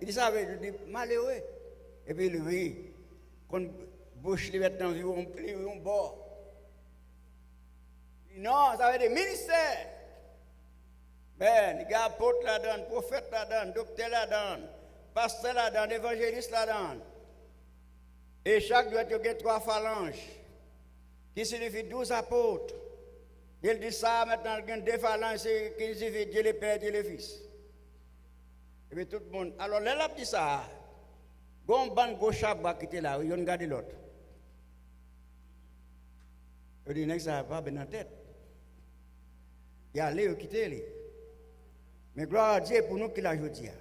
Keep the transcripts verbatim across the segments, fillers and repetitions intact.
Ki sa vle di? Li di, "Malere." Epi li ri. Konn bouch li mèt nan viwon, li ri yon bò. Li di, "Non, sa vle di ministè." Men, li gen apot ladan, pwofèt ladan, doktè ladan, pastè ladan, evanjelis ladan. E chak dwèt yo gen twa falanj, ki siyifi douz apot. E l di sa, mentnan l gen de falanj, se ki siyifi Dye le Pè, Dye le Fis. Epi tout moun, alò, lè l ap di sa a, gen yon bann gwo chabrak ki te la, wi, youn gade lòt. Yo di, "Nèg sa a pa byen nan tèt." Y ale, yo kite li. Men glwa a Dye pou nou ki la jodi a.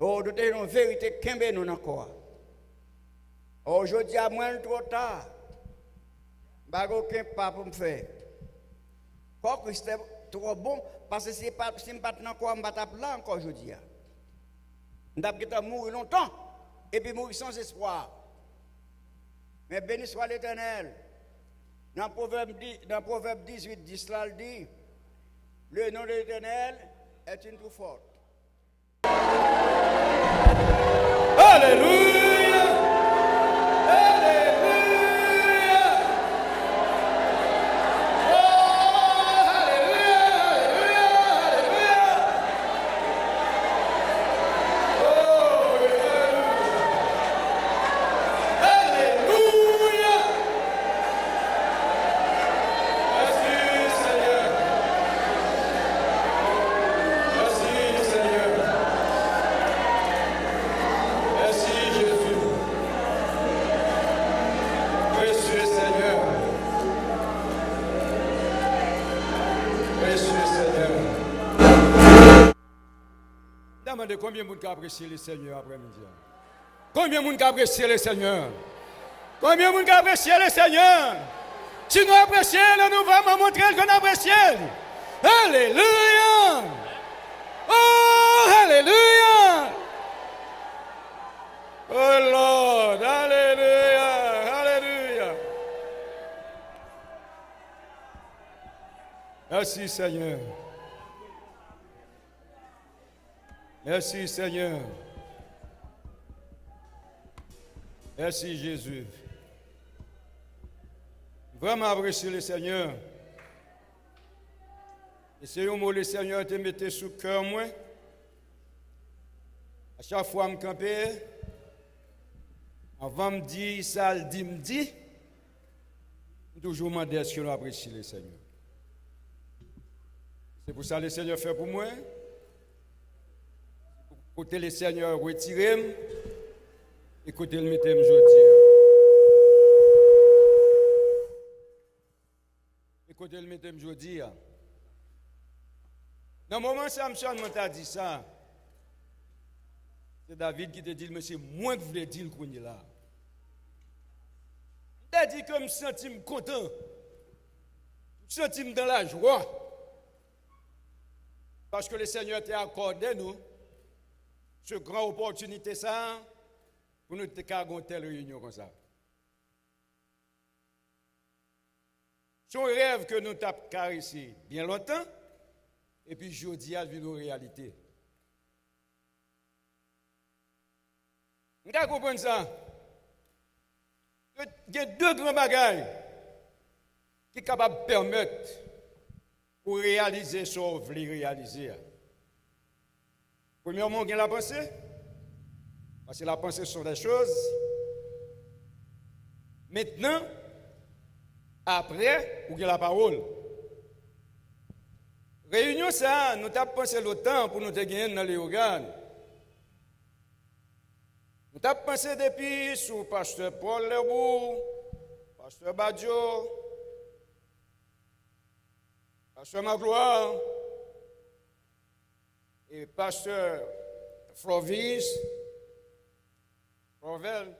O, nou te yon verite kenbe nou nan kò a. O, jodi a, mwen, l twò ta. M pa gen okenn pa pou m fè. Kò Kris te twò bon, paske si pa, si m pa t nan kò a, m pa t ap la ankò jodi a. M t ap gentan mouri lontan, epi mouri san espwa. Men beni swa Letènèl. Nan Pwovèb di, nan Pwovèb dizuit dis la, l di, "Le nom de l'Éternel est une tour forte." Alelouya! Alelouya! Oh, alelouya, alelouya, alelouya! Oh, alelouya! Alelouya! Mèsi, Senyè. Mèsi, Senyè. Mèsi, Jezi. Mèsi, Senyè. Mèsi, Senyè. M ta mande konbyen moun ka apresye Lesenyè aprèmidi a? Konbyen moun ka apresye Lesenyè? Konbyen moun ka apresye Lesenyè? Si nou apresye l, nou vrèman montre l ke n apresye l. Alelouya! Oh, alelouya! Oh, Lord! Alelouya! Alelouya! Mèsi, Senyè. Mèsi, Senyè. Mèsi, Jezi. Vrèman apresye Lesenyè. E se yon mo Lesenyè te mete sou kè mwen. A chak fwa m kanpe, anvan m di sa l di m di, m toujou mande, èske nou apresye Lesenyè? Se pou sa Lesenyè fè pou mwen. Kote Lesenyè retire m, e kote l mete m jodi a. E kote l mete m jodi a. Nan moman sa, m sèlman ta di sa. Se David ki te di l, men se mwen k vle di l kounye la. M ta di ke m santi m kontan. M santi m dan lajwa. Paske Lesenyè te akòde nou se gran opòtinite sa a pou nou te ka gen yon tèl reyinyon konsa. Se yon rèv ke nou t ap karese byen lontan, epi jodi a l vin yon reyalite. M ka konprann sa. Gen de gran bagay ki kapab pèmèt ou reyalize sa w vle reyalize a. Premyèman, w gen lapanse, paske lapanse se yon de choz. Mentnan, apre, ou gen lapawòl. Reyinyon sa a, nou t ap panse lontan pou nou te genyen l nan Leyogàn. Nou t ap panse depi sou pastè Paul Lebourg, pastè Badio, pastè Magloire, e pastè Flovis, Frovel,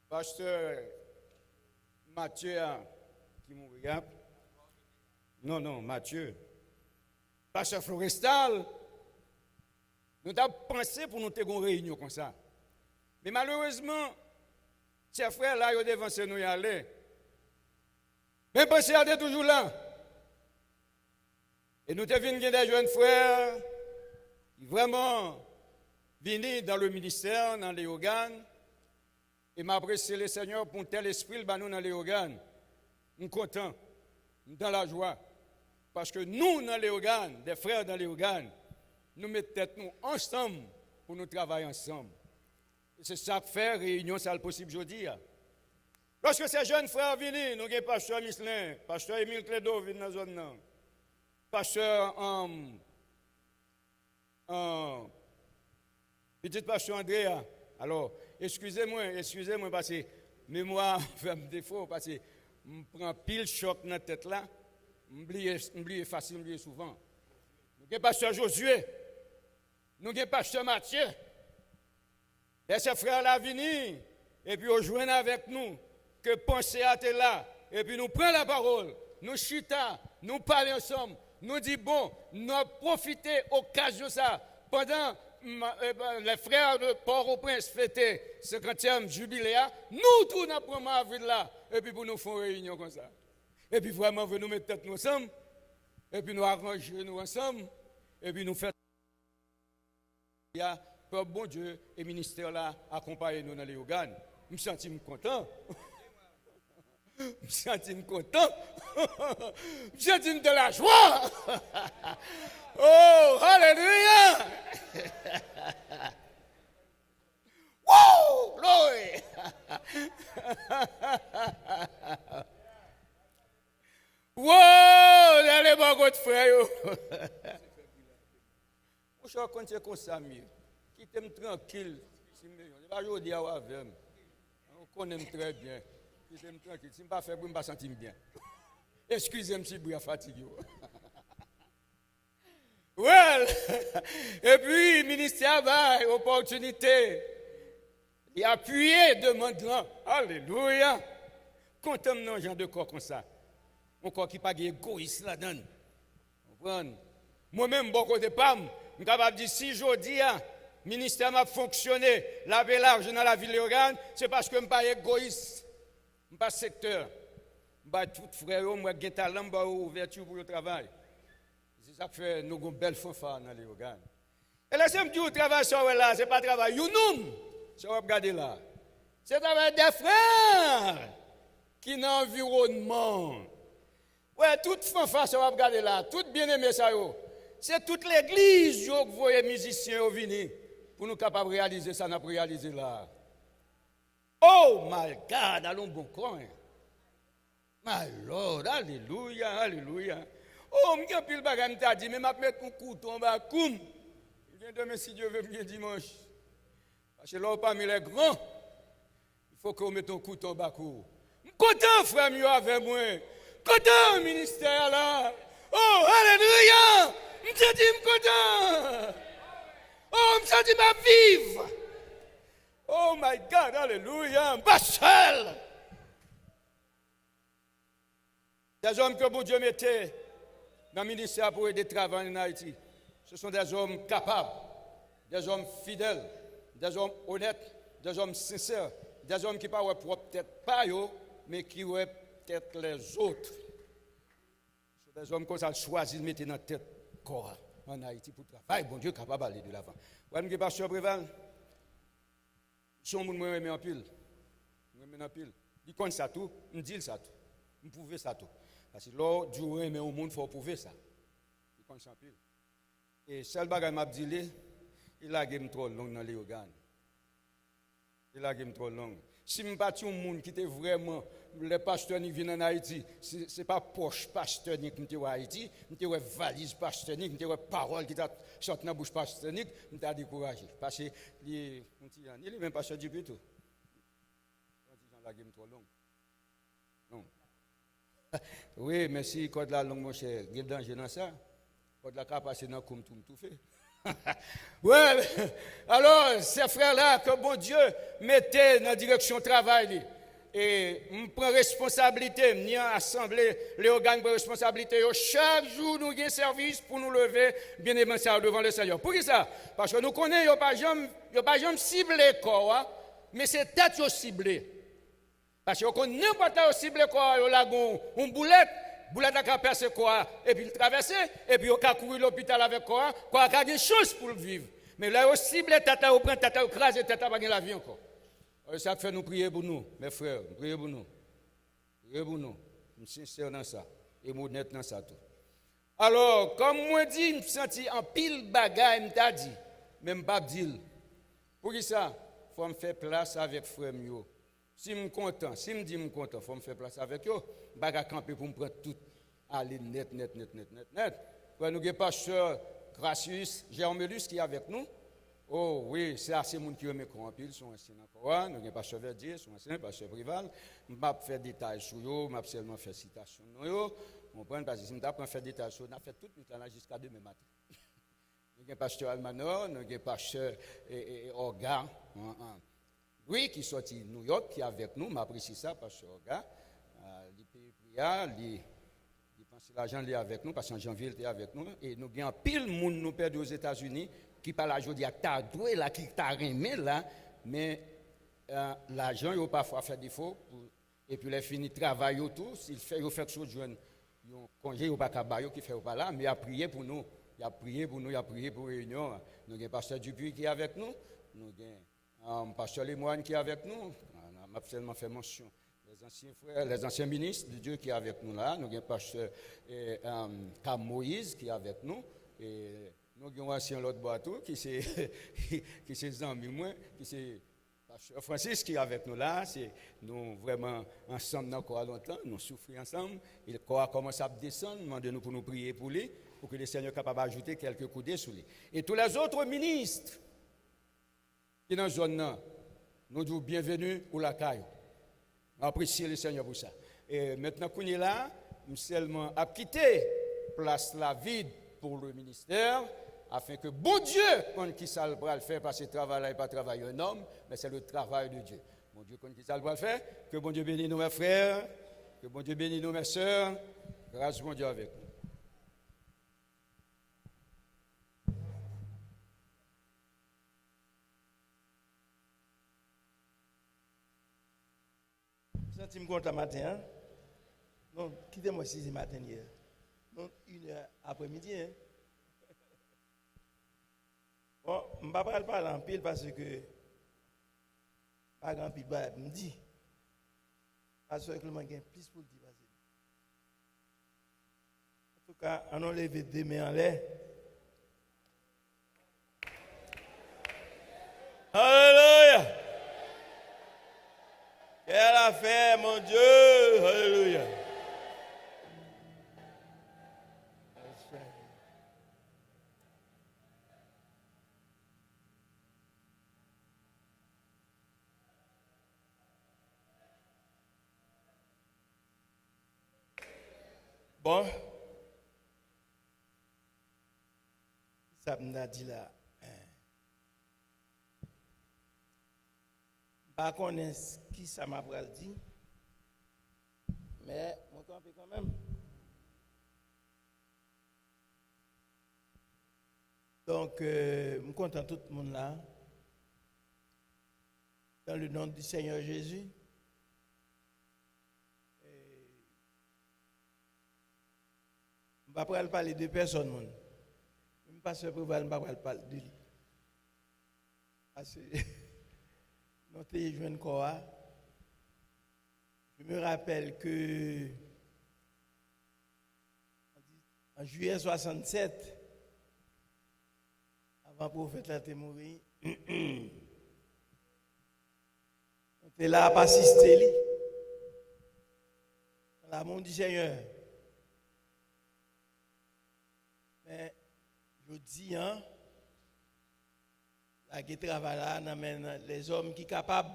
pastè Mathieu a, ki mouri a. Non, non, Mathieu. Pastè Florestal, nou t ap panse pou nou te gen yon reyinyon konsa. Men malerezman, chè frè la, yo devanse nou y ale. Men panse a te toujou la. E nou te vin gen de jèn frè ki vrèman vini dans le ministère, dans Léogâne, et m apresye le Seigneur pou yon tèl espri l ba nou nan Léogâne. M kontan, m dans la joie, paske nou nan Léogâne, des frères dans Léogâne, nou met tèt nou ansanm pou nou travay ansanm. E se sa k fè reyinyon sa l posib jodi a. Lòske se jèn frè a vini, nou gen pastè Mislin, pastè Emile Clédo vin nan zòn nan, pastè, um, Ah, pitit pastè André a. Alò, eskize mwen, eskize mwen, paske memwa fè m defo, paske m pran pil chòk nan tèt la, m bliye, m bliye fasil, m bliye souvan. Nou gen pastè Josué, nou gen pastè Mathieu. Lè se frè la vini, epi yo jwenn avèk nou, ke panse a te la, epi nou pran lapawòl, nou chita, nou pale ansanm, nou di, bon, nou ap pwofite okazyon sa, pandan, m, e, lè frè de Pòtoprens fete senkantyèm jibile a, nou tou n ap pran mwa avril la, epi pou nou fè yon reyinyon konsa. Epi vrèman vre, nou met tèt nou ansanm, epi nou aranje nou ansanm, epi nou fè a, pèp Bondye e ministè la akonpaye nou nan Leyogàn. M santi m kontan. M santi m kontan. M santi m dans la joie. Oh, alelouya! Woo! Glory! Woo! Leve bò kot frè yo. Monchè, w konn se konsa m ye. Kite m trankil, Simeyon. Se pa jodi a w avè m. Ou konnen m trè byen. Kite m trankil. Si m pa fè bri, m pa santi m byen. Eskize m si bri a fatige w. Well, epi ministè a bay opòtinite. Li apiye demann lan. Alelouya! Kontan m nan yon jan de kò konsa. Yon kò ki pa gen egoyis ladan l. Konprann? Mwen menm, bò kote pa m, m kapab di si jodi a, ministè m ap fonksyone, l ap elaji nan lavil Leyogàn, se paske m pa egoyis. M pa sektè. M bay tout frè yo, m wè gen talan, m ba yo ouvèti pou yo travay. Se sa k fè nou gon bèl fanfa nan Leyogàn. E lèse m di w, travay sa w wè la, se pa travay youn nonm, sa w ap gade la. Se travay de frè ki nan anviwònman. Wè, tout fanfa sa w ap gade la, tout byeneme sa yo, se tout legliz yo k voye mizisyen yo vini pou nou kapab reyalize sa n ap reyalize la. Oh my God, alon bon kò, hein. My Lord, alelouya, alelouya. Oh, m gen anpil bagay m ta di, men m ap met yon kouto anba kou m. Ebyen, demen, si Dye ve, m gen dimanch. Paske lè w pami lè gran, il faut que w met yon kouto anba kou w. M kontan frè m yo avè mwen. Kontan ministè a la. Oh, alelouya! M santi m kontan. Oh, m santi m ap viv. Oh my God, alelouya! M pa sèl. Des hommes que Bondye mete nan ministè a pou ede travay ann Ayiti. Ce sont des hommes capables, des hommes fidèles, des hommes honnêtes, des hommes sincères, des hommes ki pa wè pwòp tèt pa yo, men ki wè tèt lèzòt. Ce sont des hommes konsa l chwazi l mete nan tèt kò a ann Ayiti pou travay Bondye kapab ale de lavan. Wè m gen pastè Preval. Se yon moun mwen renmen anpil. Mwen renmen l anpil. Li konn sa tou, m di l sa tou. M pwouve sa tou. Paske lè w di w renmen yon moun, fò w pwouve sa. Li konn sa anpil. E sèl bagay m ap di li, li lage m twò long nan Leyogàn. Li lage m twò long. Si m pa t yon moun ki te vrèman, lè pastè Nick vin ann Ayiti, se, se pa pòch pastè Nick m te wè Ayiti, m te wè valiz pastè Nick, m te wè pawòl ki t ap sot nan bouch pastè Nick, m ta dekouraje. Paske li, yon ti jan, ni li menm pastè Dupuis tou. Yon ti jan lage m twò long. Non. Wi, men si kòd la long, monchè, gen danje nan sa. Kòd la ka pase nan kou m tou, m toufe. Well, alò, se frè la ke Bondye mete nan direksyon travay li. E m pran responsablite, m ni asanble Leyogàn pran responsablite yo. Chak jou nou gen sèvis pou nou leve byeneme sa yo devan Lesenyè. Poukisa? Paske nou konnen yo pa janm, yo pa janm sible kò a, men se tèt yo sible. Paske yo konn nenpòt la yo sible kò a, yo lage yon, yon boulèt, boulèt la ka pèse kò a, epi l travèse, epi yo ka kouri lopital avèk kò a, kò a ka gen chans pou l viv. Men lè yo sible tèt la, yo pran tèt la, yo kraze tèt la, pa gen lavi ankò. E sa k fè nou priye pou nou, mes frères, priye pou nou. Priye pou nou. M sensè nan sa. E m onèt nan sa tou. Alò, kòm mwen di, m santi anpil bagay m ta di, men m p ap di l. Poukisa? Fò m fè plas avèk frè m yo. Si m kontan, si m di m kontan, fò m fè plas avèk yo. M pa ka kanpe pou m pran tout ale nèt, nèt, nèt, nèt, nèt, nèt. Frè nou gen pastè Gracius Germelus ki avèk nou. O wi, sa se moun ki renmen kò anpil, se yon ansyen nan kò a. Nou gen pastè Verdier, se yon ansyen, pastè Preval. M p ap fè detay sou yo, m ap sèlman fè sitasyon non yo. Konprann? Paske si m ta pran fè detay sou yo, n ap fè tout nwit la, la jiska demen maten. Nou gen pastè Almanor, nou gen pastè e, e, e, Orga, an, an. Louis ki sòti New York, ki avèk nou, m apresye sa, pastè Orga. Ah, li peye pri a, li, li panse lajan li avèk nou, paske an janvye li te avèk nou. E nou gen anpil moun nou pèdi Ozetazini ki pa la jodi a, ki ta dwe la, ki ta renmen la, men, ah, lajan yo pafwa fè defo pou Epi lè fini travay yo tou, si l fè, yo fèk sot jwenn yon konje, yo pa ka ba yo, ki fè yo pa la, men y ap priye pou nou. Y ap priye pou nou, y ap priye pou reyinyon an. Nou gen pastè Dupuy ki avèk nou, nou gen, um, pastè Lemoine ki avèk nou. M ap sèlman fè mansyon les anciens frères, les anciens ministres de Dieu ki avèk nou la. Nou gen pastè, eh, um, Cam Moïse ki avèk nou. E nou gen yon ansyen lòt bò a tou, ki se, ki se zanmi mwen, ki se Pastè Francis ki avèk nou la, se nou vrèman ansanm nan kò a lontan, nou soufri ansanm, e kò a kòmanse ap desann, mande nou pou nou priye pou li, pou ke le Senyè kapab ajoute kèlke koude sou li. E tous les autres ministres ki nan zòn nan, nou di w byenveni ou lakay ou. Nou apresye le Senyè pou sa. E mentnan kounye la, m sèlman ap kite plas la vid pou le ministè, afin ke Bondye konn ki sa l pral fè, paske travay la e pa travay yon nonm, men se le travay de Dye. Bondye konn ki sa l pral fè. Ke Bondye beni nou, mes frères. Ke Bondye beni nou, mes sœurs. Gras Bondye avèk nou. M santi m kontan maten an. Non, kite mwen sizi maten yè. Non, inè aprèmidi, en. Bon, m pa pral pale anpil paske m pa gen anpil bagay pou m di. Pastè Clement gen plis pou l di pase m. Antouka, ann nou leve de men anlè. Alelouya! Quelle affaire, mon Dieu! Alelouya! Bon. Sa m ta di la. M pa konnen s-, ki sa m ap pral di, men mwen kanpe kanmenm. Donk, euh, m kontan tout moun la. Dans le nom du Seigneur Jésus. E m pa pral pale de pèsòn moun. Menm pastè Preval, m pa pral pale de li. Paske nou te jwenn kò a. Je me rappelle que en juillet soixante-sept, avan pwofèt la te mouri, nou te la ap asiste li. Dans l'amour du Seigneur. Men, jodi a, lage travay la nan men lèzòm ki kapab,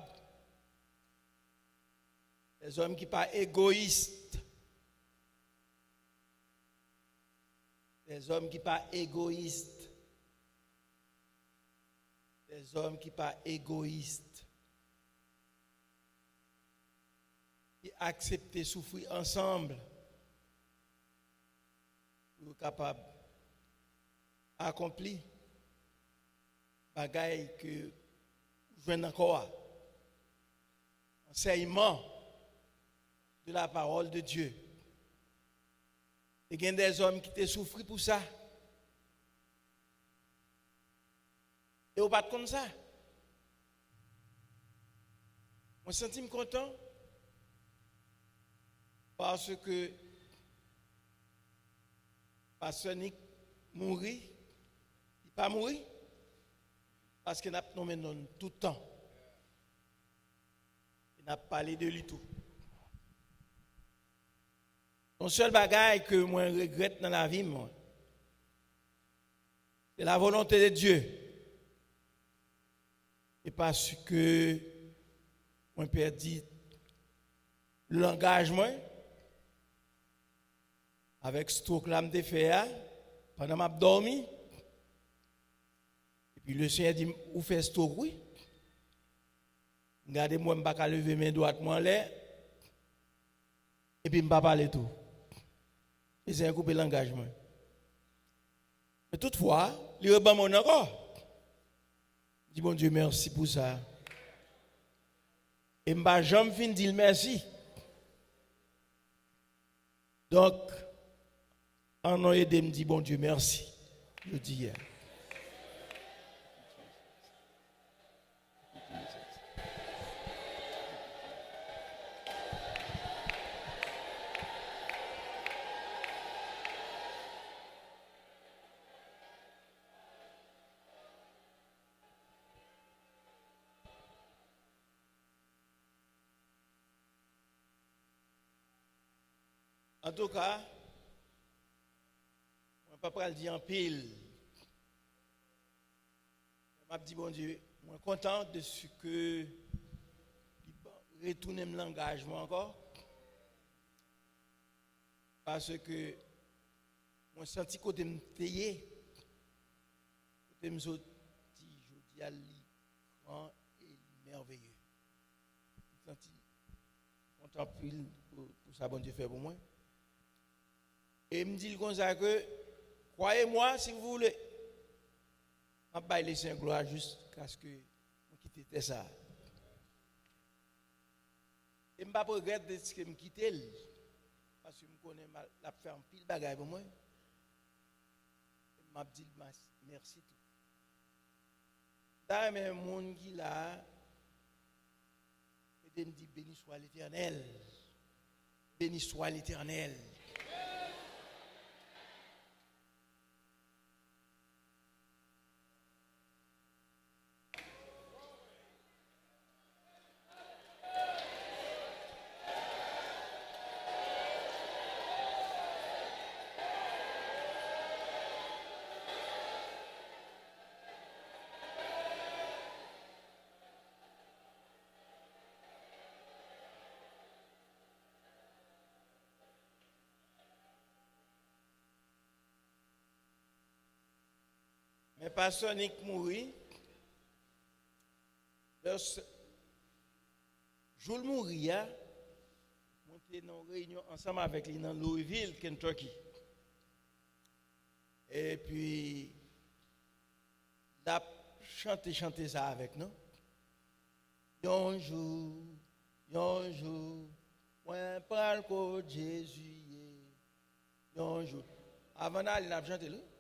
lèzòm ki pa egoyis, lèzòm ki pa egoyis, lèzòm ki pa egoyis, ki aksepte soufri ansanm pou yo kapab akonpli bagay ke ou jwenn nan kò a. Ansèyman de la parole de Dieu. Te gen dèzòm ki te soufri pou sa. E ou pa t konn sa. Mwen santi m kontan paske pastè Nick mouri, li pa mouri, paske n ap nonmen non l tout tan. E n ap pale de li tou. Yon sèl bagay ke mwen regrèt nan lavi mwen, se la volonté de Dieu. E paske mwen pèdi langaj mwen avèk stroke la m te fè a, pandan m ap dòmi. Epi Lesenyè di m, ou fè stroke wi. M gade m wè m pa ka leve men dwat mwen anlè. Epi m pa pale tou. Lesenyè koupe langaj mwen. Men toutfwa, li reban mwen ankò. M di Bondye mèsi pou sa. E m pa janm fin di l mèsi. Donk, ann nou ede m di Bondye mèsi jodi a. Antouka, mwen pa pral di anpil. M ap di Bondye, mwen kontan de ce que li ban- retounen m langaj mwen ankò. Paske mwen santi kote m te ye, kote m soti, jodi a li gran e li mèveye. M santi kontan anpil pou, pou sa Bondye fè pou mwen. E m di l konsa ke, croyez-moi si vous voulez, m ap bay Lesenyè glwa jiskaske mwen kite tè sa a. E m p ap regrèt deske m kite l, paske m konnen m al- l ap fè anpil bagay pou mwen. E m ap di l mas- mèsi tou. M ta renmen moun ki la a, ede m di, béni soit l'Éternel. Béni soit l'Éternel. Men pastè Nick mouri. Lè s- jou l mouri a, mwen te nan yon reyinyon ansanm avèk li nan Louisville, Kentucky. Epi, l ap chante chante sa avèk nou. Yon jou, yon jou, mwen pral kot Jezi ye. Yon jou. Avan n ale, n ap chante l, wi.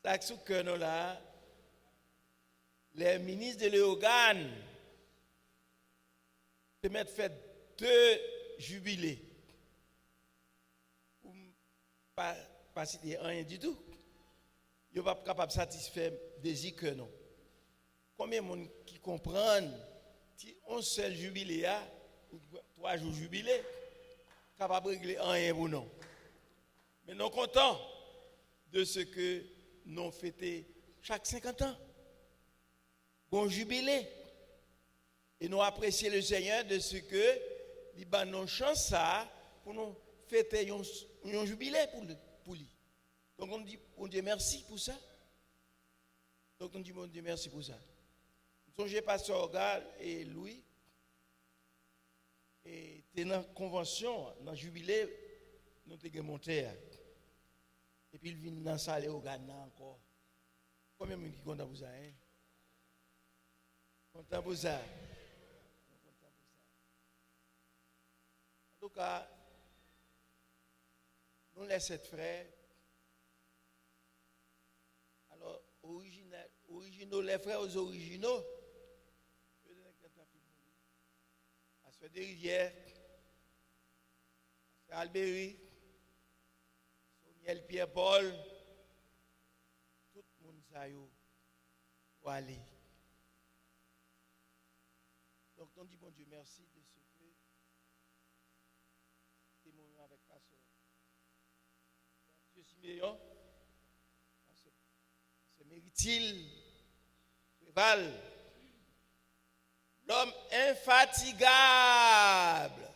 Sa k sou kè nou la, les ministres de Léogâne te mèt fè de jibile. Pou m pa, pa site anyen ditou, yo p ap kapab satisfè dezi kè nou. Konbyen moun ki konprann ti yon sèl jibile a, ou twa jou jibile, kapab regle anyen pou nou? Men nou kontan de ce que nou fete chak senkant an. Gon jibile. E nou apresye Lesenyè de ce que li ban nou chans sa a pou nou fete yon, yon jibile pou li, pou li. Donk, nou di Bondye mèsi pou sa. Donk, nou di Bondye mèsi pou sa. M sonje pastè Orga e Louis e te nan konvansyon, nan jibile nou te gen monte a. Epi l vin nan sale ògàn nan ankò. Konbyen moun ki kontan pou sa, en? Kontan pou sa. Kontan pou sa. Antouka, Nou les sept frères. Alors, original, originaux, les frères aux originaux. Yo te nèg nan tanpil mouri. Pastè Desrivières, pastè Albéric, Somiel Pierre Paul, tout moun sa yo yo ale. Donk, nou di Bondye mèsi de ce que te mouri avèk pastè Mathieu Siméon, pastè, pastè Meritil Préval, l'homme infatigable.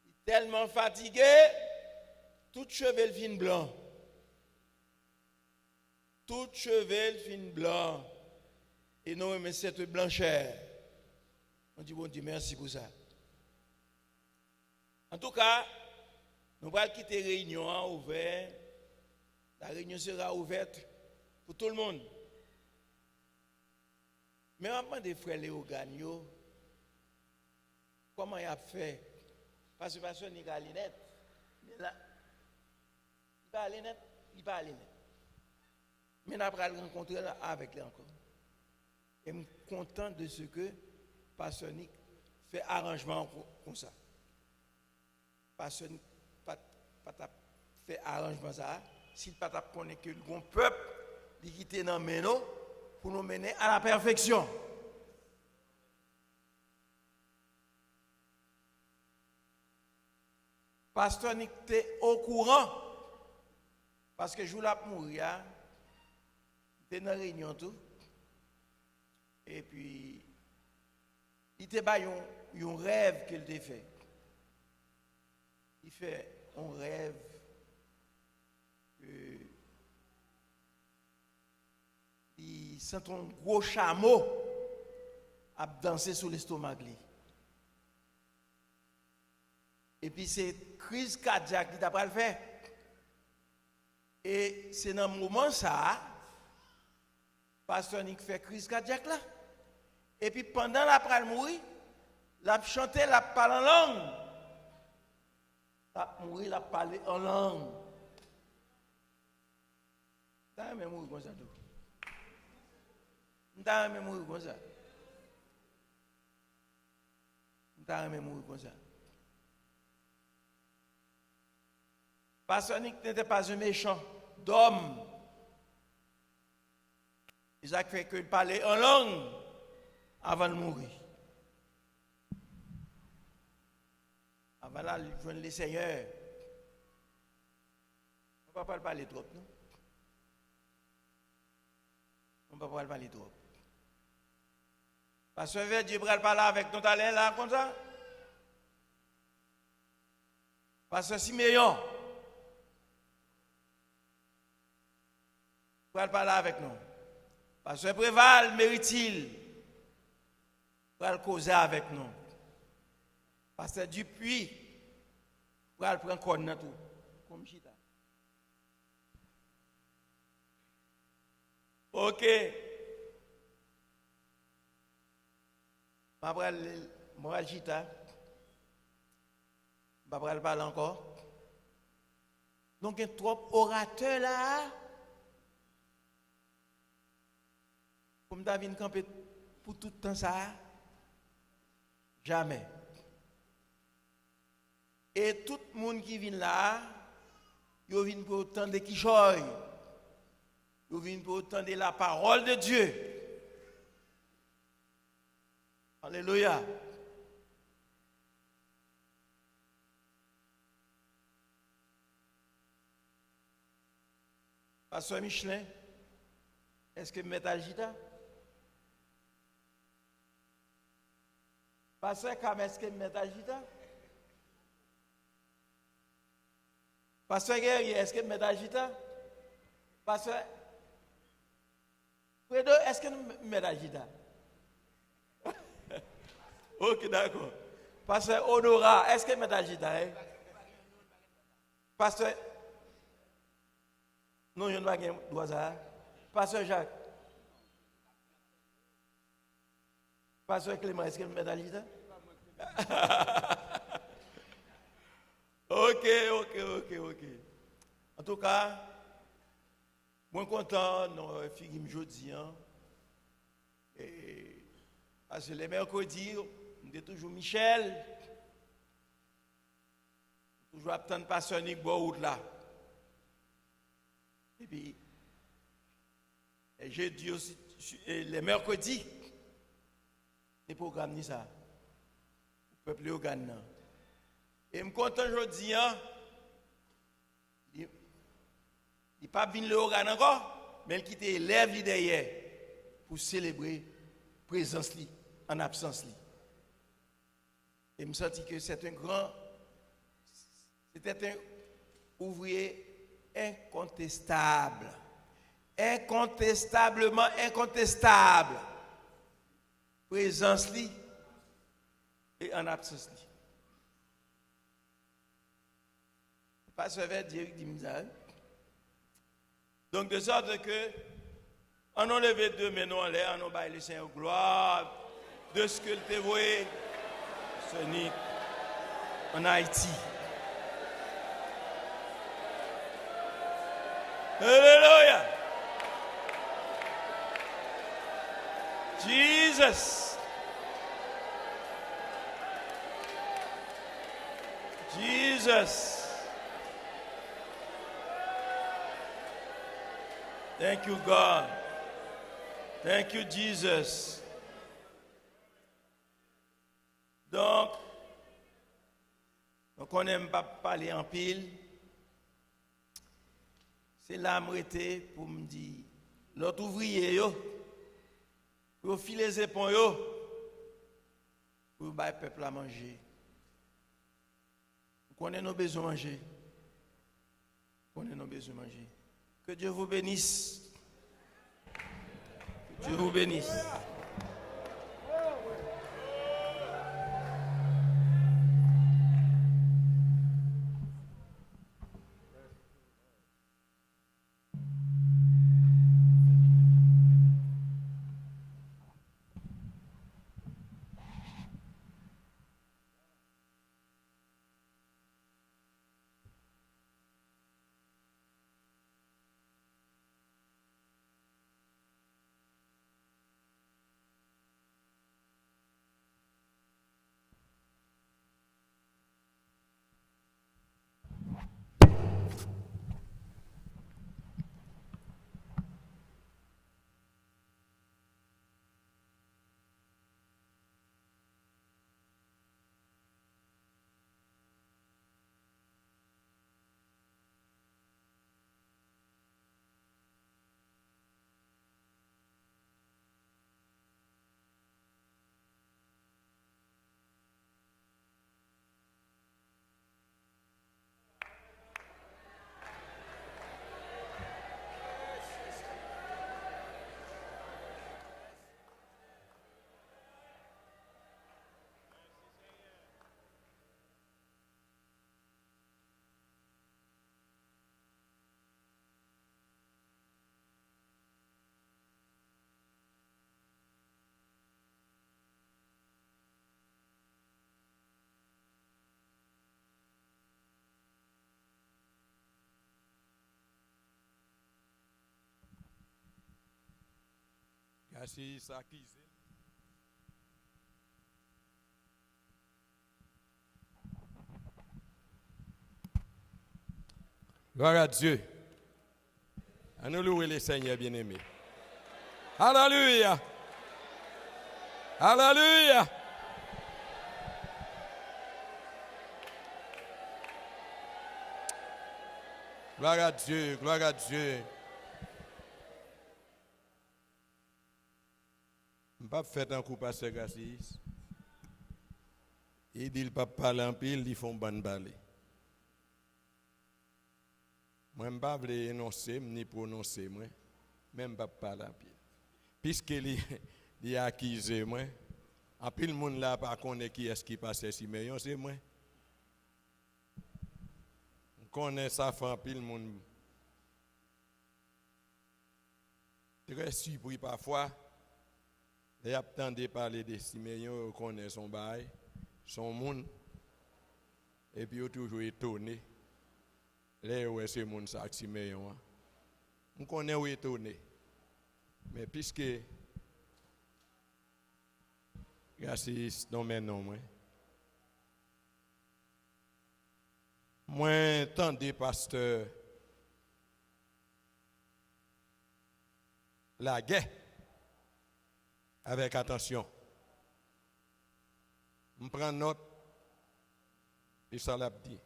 Li tèlman fatige, tout cheve l vin blan. Tout cheve l fin blan. E nou renmen cette blancheur. Nou di Bondye mèsi pou sa. Antouka, nou pral kite reyinyon an ouvè. La réunion sera ouverte pour tout le monde. Men m ap mande frè Leyogàn yo, kòman y ap fè? Paske pastè Nik ale nèt. Men la, li pa ale nèt, li pa ale nèt. Men n ap pral rankontre l avèk li ankò. E m kontan de ce que pastè Nik fè aranjman an kon-, konsa. Pastè Nik pa t, pa t ap fè aranjman sa a si l pa t ap konnen ke l gon pèp li kite nan men nou pou nou mennen à la perfection. Pastè Nik te okouran, paske jou l ap mouri a, li te nan reyinyon tou. Epi, li te bay yon, yon rèv ke l te fè. Li fè yon rèv ke li santi yon gwo chamo ap danse sou lestomak li. Epi se kriz kadyak li ta pral fè. E se nan moman sa a, pastè Nik fè kriz kadyak la. Epi pandan l ap pral mouri, l ap chante, l ap pale an lang. L ap mouri, l ap pale an lang. M ta renmen mouri konsa tou. M ta renmen mouri konsa. M ta renmen mouri konsa. Pastè Nik n'était pas un méchant d'homme. E sa k fè ke l pale an lang avan l mouri. Avan l al jwenn Lesenyè. Mwen pa pral pale twòp, non. Mwen pa pral pale twòp. Pastè Verdier pral pale avèk nou talè la, konsa. Pastè Simeyon pral pale avèk nou. Pastè Preval Meritil pral koze avèk nou. Pastè Dupuis pral pran kòn nan tou. Pou m chita. Ok. M ap pral, m pral chita. M pa pral pale ankò. Donk, gen twòp oratè la a. Pou m ta vin kanpe pou tout tan sa a? Jamè. E tout moun ki vin la a, yo vin pou yo tande kichòy. Yo vin pou yo tande la parole de Dieu. Alelouya. Pastè Michelin, èske m mèt al chita? Pastè Cam, èske m mèt al chita? Pastè Guerrier, èske m mèt al chita? Pastè Fredo, èske m mèt al chita? Ok, dakò. Pastè Honora, èske m mèt al chita, wi? Pastè, non, youn pa gen dwa sa a. Pastè Jacques. Pastè Clément, èske m mèt al chita? Ok, Ok, ok, ok, ok. Antouka, mwen kontan nan figi m jodi a. E, paske lè mèkredi, m te toujou Michèl. Toujou ap tann pastè Nick bò wout la. Epi, lè jedi osi, si- e lè mèkredi, se pwogram ni sa. Pou pèp Leyogàn nan. E m kontan jodi a, li, li p ap vin Leyogàn ankò, men l kite elèv li dèyè pou selebre prezans li an absans li. E m santi ke c'est un grand, c'était un ouvrier incontestable. Incontestableman inkontestab. Prezans li e an absans li. Pastè Verdier ki di m sa, wi. Donk, de sòt ke, ann nou leve de men nou anlè, ann nou bay le Seigneur gloire de ce que l te voye Sonic en Haïti. Alelouya! Jesus! Jesus! Thank you, God. Thank you, Jesus. Donk, nou konnen m p ap pale anpil. Se la m rete pou m di lòt ouvriye yo, pou yo file zepon yo, pou yo bay pèp la manje. M konnen nou bezwen manje. M konnen nou bezwen manje. Que Dieu vous bénisse. Que Dieu vous bénisse. Gasiyis akize l. Gloire à Dieu. Ann nou louwe Lesenyè, byeneme. Alelouya! Alelouya! Gloire à Dieu, gloire à Dieu. M p ap fè tankou pastè Gasiyis. Li di l p ap pale anpil, li fè yon bann pale. Mwen, m pa vle enonse m ni pwononse mwen, men m p ap pale anpil. Piske li, li akize mwen, anpil moun la pa konnen kiyès ki pastè Simeyon, se mwen. M konnen sa fè anpil moun trè sipri pafwa, lè y ap tande pale de Simeyon, yo konnen se yon bagay, se yon moun, epi yo toujou etone. lè yo wè se moun sa ak Simeyon an. M konnen w etone. Men piske Grasiyis nonmen non mwen, mwen tande pastè Lagè avèk atansyon. M pran nòt de sa l ap di.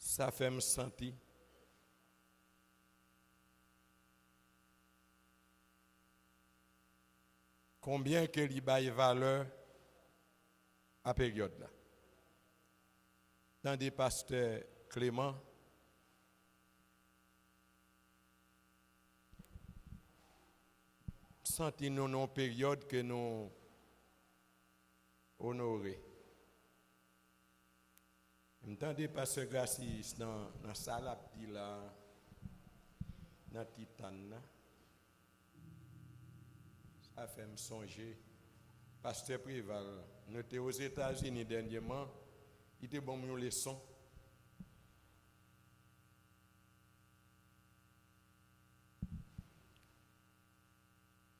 Sa fè m santi konbyen ke li bay valè a peryòd la. Tande pastè Clément, santi nou nan yon peryòd ke nou onore. M tande pastè Grasiyis nan, nan sa l ap di la, nan Titan nan. Sa fè m sonje pastè Preval, nou te Ozetazini dènyèman, li te ban m yon leson.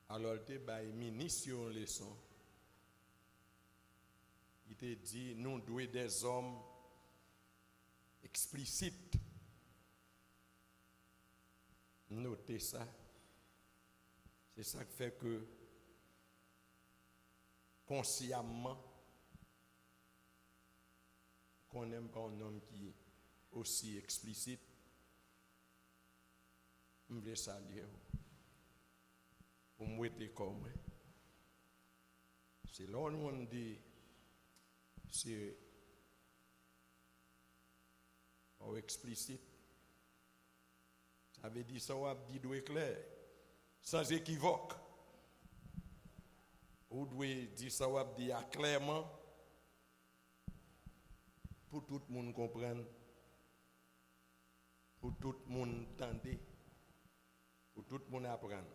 Alò, l te bay minis yo yon leson. Li te di, nou dwe dèzòm eksplisit. M note sa. Se sa k fè ke konsyamman, konnen m pa yon nonm ki osi eksplisit, m vle salye w pou m wete kò mwen. Se lè w konn di se w eksplisit. Sa vle di sa w ap di dwe klè, san ekivòk. Ou dwe di sa w ap di a klèman pou tout moun konprann, pou tout moun tande, pou tout moun aprann.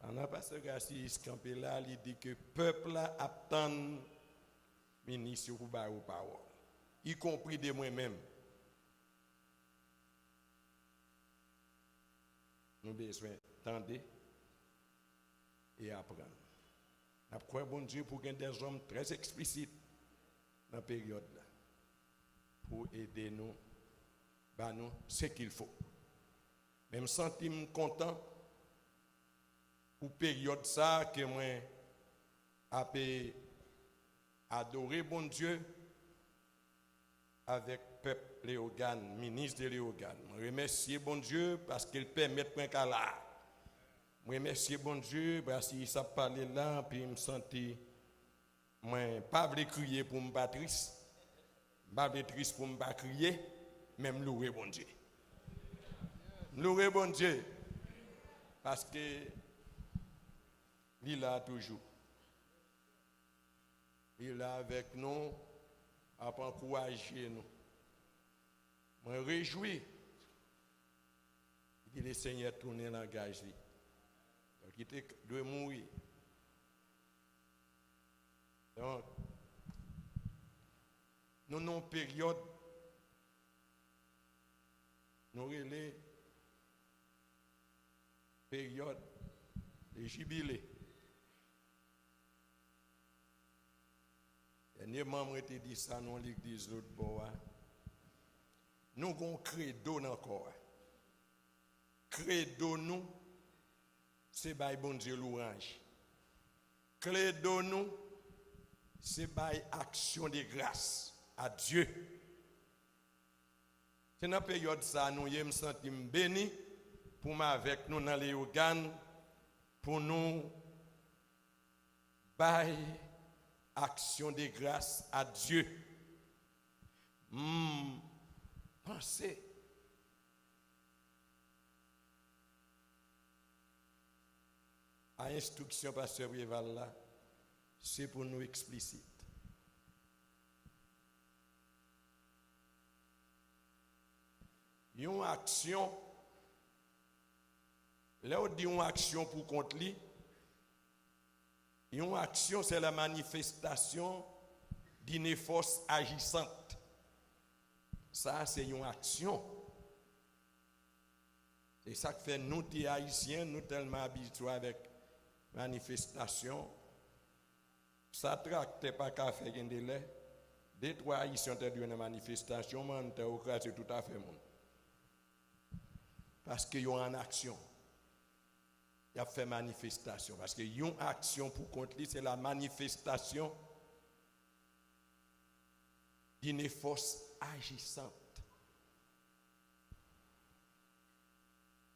Pandan pastè Grasiyis kanpe la, li di ke pèp la ap tann minis yo pou ba yo pawòl, ikonpri de mwen menm. Nou bezwen tande e aprann. N ap kwè Bondye pou gen dèzòm trè eksplisit nan peryòd la pou ede nou, ba nou ce qu'il faut. Men m santi m kontan pou peryòd sa a ke mwen ape adore Bondye avèk pèp Leyogàn, minis de Leyogàn. Mwen remèsye Bondye paske l pèmèt mwen ka la. Mwen remèsye Bondye paske sa ap pale la, anpi m santi mwen pa vle kriye pou m pa tris. M pa vle tris pou m pa kriye, men m louwe Bondye. M louwe Bondye paske li la toujou. Li la avèk nou, ap ankouraje nou. Mwen rejwi. Li di Lesenyè tounen langaj li. Donk, li te dwe mouri. Donk, nou nan yon peryòd, nou rele peryòd de jibile. Dènyèman, mwen te di sa nan yon legliz lòt bò a. Nou gen yon kredo nan kò a. Kredo nou, se bay Bondye lwanj. Kredo nou, se bay aksyon de gras a Dye. Se nan peryòd sa a nou ye, m santi m beni pou m avèk nou nan Leyogàn, pou nou bay aksyon de gras a Dye. M panse a enstriksyon pastè Preval la, se pou nou eksplisit. Yon aksyon, lè w di yon aksyon pou kont li, yon aksyon, se la manifestation d'une force agissante. Sa a se yon aksyon. Se sa k fè nou ti Ayisyen, nou tèlman abitye avèk manifestasyon. Sa traktè pa ka fè gen de lè, de twa Ayisyen tande yo nan manifestasyon, mantè yo kraze tout afè moun. Paske yo an aksyon. Y ap fè manifestasyon. Paske yon aksyon pou kont li, se la manifestasyon d'une force agissante.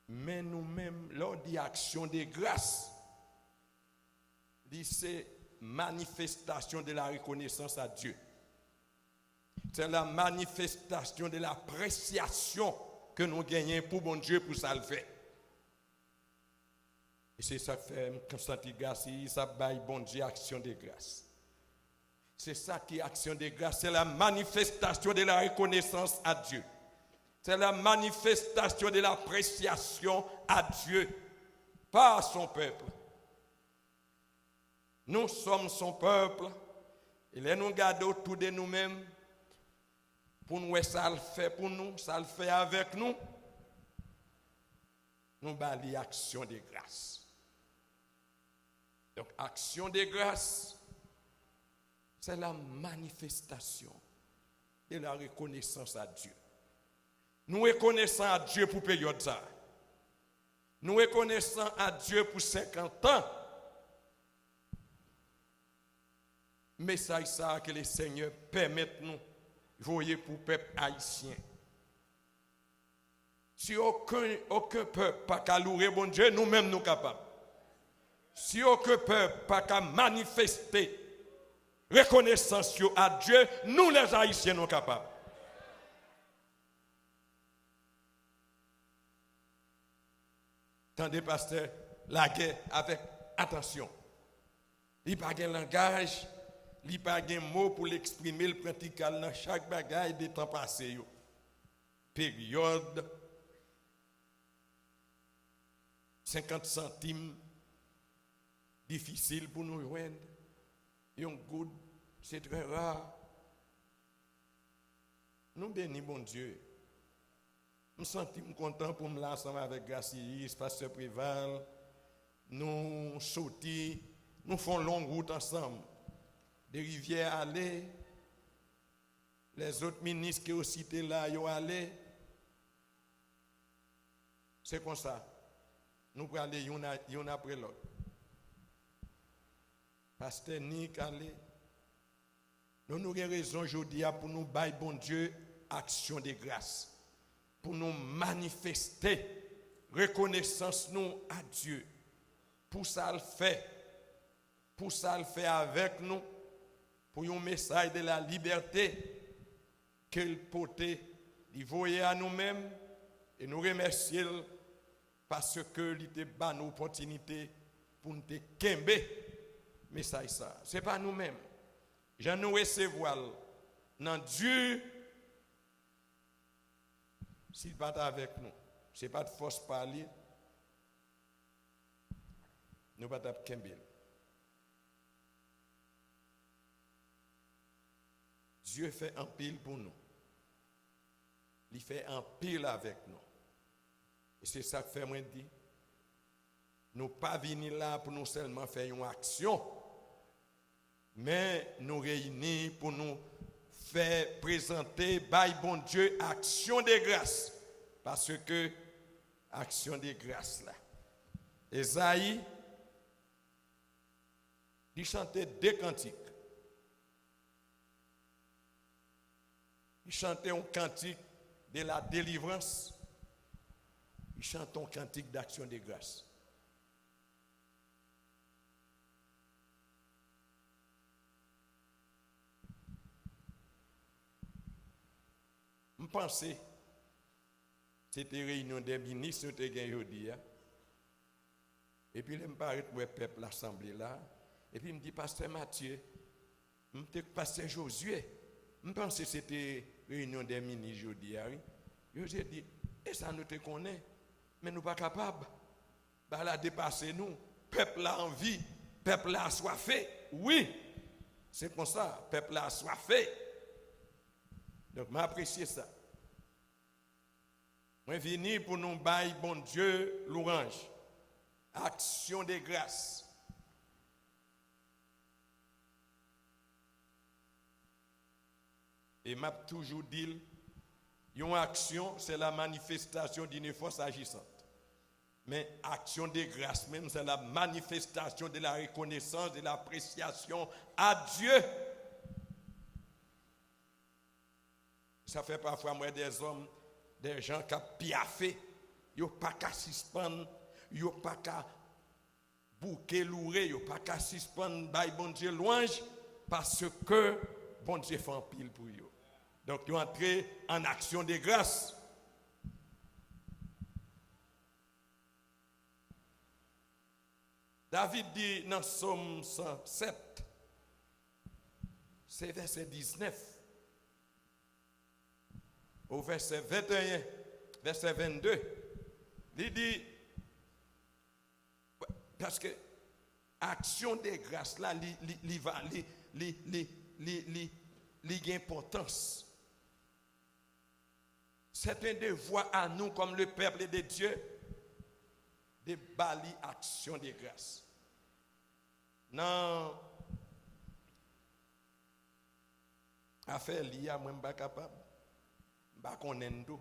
Men nou menm, lè w di aksyon de gras, li se manifestation de la reconnaissance à Dieu. C'est la manifestation de l'appréciation ke nou genyen pou Bondye, pou sa l fè. E se sa k fè m santi gras, sa bay Bondye aksyon de gras. Se sa ki aksyon de gras, c'est la manifestation de la reconnaissance à Dieu. C'est la manifestation de l'appréciation à Dieu par son peuple. Nous sommes son peuple. E lè nou gade otou de nou menm, pou n wè sa l fè pou nou, sa l fè avèk nou, nou ba li aksyon de gras. Donk, aksyon de gras, c'est la manifestation de la reconnaissance à Dieu. Nou rekonesan a Dye pou peryòd sa a. Nou rekonesan a Dye pou senkant an. Mesaj sa a ke Lesenyè pèmèt nou voye pou pèp ayisyen. Si okenn, okenn pèp pa ka loure Bondye, nou menm nou kapab. Si okenn pèp pa ka manifeste rekonesans yo a Dye, nou lèzayisyen nou kapab. Tande pastè Lagè avèk atansyon. Li pa gen langaj, li pa gen mo pou l eksprime, l pran ti kal nan chak bagay de tan pase yo. Peryòd, senkant santim, difisil pou nou jwenn. Yon goud, se trè ra. Nou beni Bondye. M santi m kontan pou m la ansanm avèk Gracieuse, pastè Preval. Nou soti, nou fè yon long wout ansanm. De Rivyè ale, lèzòt minis ke yo site la, yo ale. Se konsa, nou prale youn a, youn apre lòt. Pastè Nick ale. Donk, nou gen rezon jodi a pou nou bay Bondye aksyon de gras, pou nou manifeste rekonesans nou a Dye pou sa l fè, pou sa l fè avèk nou, pou yon mesaj de la libète ke l pote, li voye a nou menm, e nou remèsye l paske li te ba nou opòtinite pou n te kenbe mesaj sa a. Se pa nou menm. Jan nou resevwa l nan di, si l pa t avèk nou, se pa t fòs pa li, nou pa t ap kenbe l. Dye fè anpil pou nou. Li fè anpil avèk nou. E se sa k fè mwen di, nou pa vini la pou nou sèlman fè yon aksyon, men nou reyini pou nou fè, prezante, bay Bondye aksyon de gras, paske aksyon de gras la. Ezayi, li chante de kantik. Li chante yon kantik de la délivrance. Li chante yon kantik d'action de grâce. M panse se te reyinyon dè minis nou te gen jodi a. Epi lè m parèt, m wè pèp la sanble la. Epi m di, pastè Matye, m te, pastè Jozye, m panse se te reyinyon dè minis jodi a, wi. Jozye di, e sa nou te konnen, men nou pa kapab. Bagay la depase nou. Pèp la anvi, pèp la aswafe. Wi, Se konsa, pèp la aswafe. Donk, m apresye sa. Mwen vini pou nou bay Bondye lwanj. Aksyon de gras. E m ap toujou di l, yon aksyon, c'est la manifestation d'une force agissante. Men aksyon de gras menm, c'est la manifestation de la reconnaissance, de l'appréciation à Dieu. Sa fè pafwa m wè dèzòm, dèjan k ap pyafe, yo pa ka sispann, yo pa ka bouke loure, yo pa ka sispann bay Bondye lwanj, paske Bondye fè anpil pou yo. Donk, yo antre an aksyon de gras. David di nan Sòm san sèt, se vèsè diznèf o vèsè venteyen, vèsè vennde, li di, paske aksyon de gras la, li, li, li va, li, li, li, li, li, li gen enpòtans. C'est un devoir à nous comme le peuple de Dieu de ba li aksyon de gras. Nan afè li a, mwen m pa kapab, m pa konnen l tou.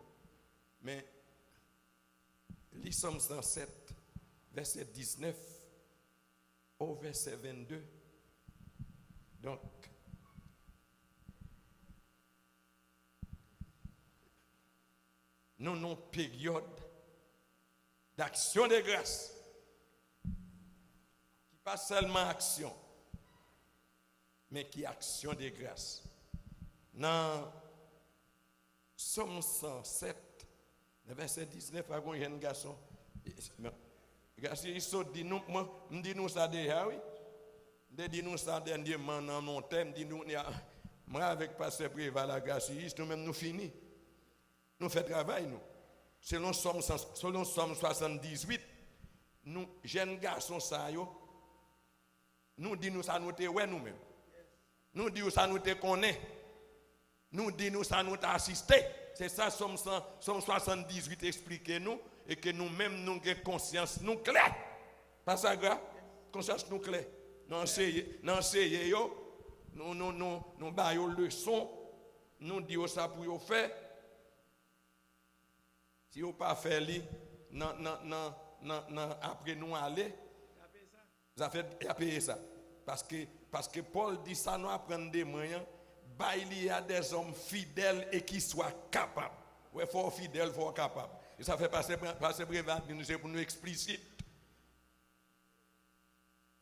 Men, li Sòm san sèt, vèsè diznèf o vèsè vennde. Donk, nou nan yon peryòd d'action de grâce, ki pa sèlman aksyon, men ki aksyon de gras. Nan Sòm san sèt, nan vèsè diznèf, pa gen yon jèn gason. Grasye sot di nou, mwen, m di nou sa deja, wi. M te di nou sa dènyèman nan montè, m di nou, mwen avèk pastè Preval a Grasye, nou menm nou fini. Nou fè travay nou. Selon Sòm san, selon Sòm swasanndizuit, nou, jèn gason sa yo, nou di nou sa nou te wè nou menm. Nou di yo sa nou te konnen. Nou di nou sa nou te asiste. Se sa Sòm san, Sòm swasanndizuit eksplike nou, e ke nou menm nou gen konsyans nou klè. Pa sa gra? Konsyans nou klè. Nou anseye, nou anseye yo, nou, nou, nou, nou ba yo leson, nou di yo sa pou yo fè. Si yo pa fè li, nan, nan, nan, nan, nan apre nou ale, zafè, y a peye sa. Paske, paske Pòl di sa nou aprann de mwen an, bay li a dèzòm fidèl e ki swa kapab. Wè, fò w fidèl, fò w kapab. E sa fè pastè, pastè Preval di nou se pou nou eksplisit.